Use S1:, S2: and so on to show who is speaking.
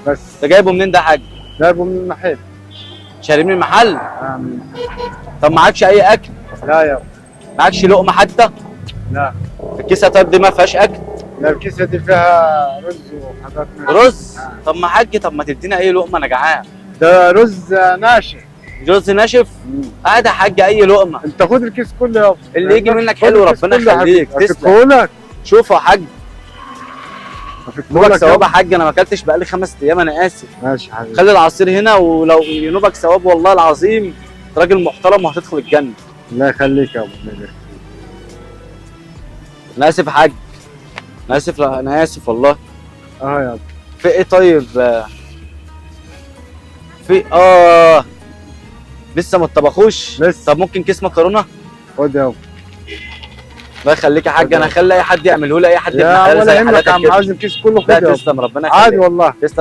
S1: بس.
S2: انت جايبه منين ده يا حاج؟
S1: جايبه من المحل.
S2: شاريه من المحل؟
S1: آه، من المحل.
S2: طب معكش اي اكل؟
S1: لا يابا.
S2: معكش لقمة حتى؟
S1: لا.
S2: الكيسة طيب دي ما فيهاش اكل؟
S1: لا، الكيسة دي فيها رز وحاجات من
S2: رز؟
S1: آه.
S2: طب ما حاج، طب ما تدينا اي لقمة، انا جعان.
S1: ده رز ناشف.
S2: رز ناشف؟ قاعد يا حاج اي لقمة.
S1: انت خد الكيس كله يابا.
S2: اللي يجي منك
S1: خد
S2: حلو،
S1: الكيس
S2: ربنا
S1: كله يا حبيبي.
S2: يخليك. تسلم.
S1: افكهولك.
S2: شوف يا حاج، نوبك
S1: افكهولك
S2: ثواب يا
S1: يابا.
S2: حاج، انا ما اكلتش بقالي 5 ايام، انا اسف.
S1: ماشي يا حبيبي.
S2: خلي العصير هنا، ولو ينوبك ثواب والله العظيم انت راجل محترم وهتدخل الجنة.
S1: الله يخليك يا ابو الله.
S2: انا اسف يا حاج، انا اسف، لا انا اسف والله.
S1: اه يابا.
S2: في ايه طيب؟ في لسه ما اتطبخوش؟
S1: لسه.
S2: طب ممكن كيس مكرونه؟
S1: خد يابا.
S2: الله يخليك يا حاج، انا هخلي اي حد يعمله لي، اي حد ابن
S1: يا
S2: حلال
S1: ولا
S2: زي
S1: يهمك
S2: حالاتك
S1: يا عم
S2: كده.
S1: عايز الكيس كله، خد
S2: لا
S1: يابا.
S2: تسلم، ربنا
S1: عادي
S2: يخليك.
S1: والله.
S2: تسلم.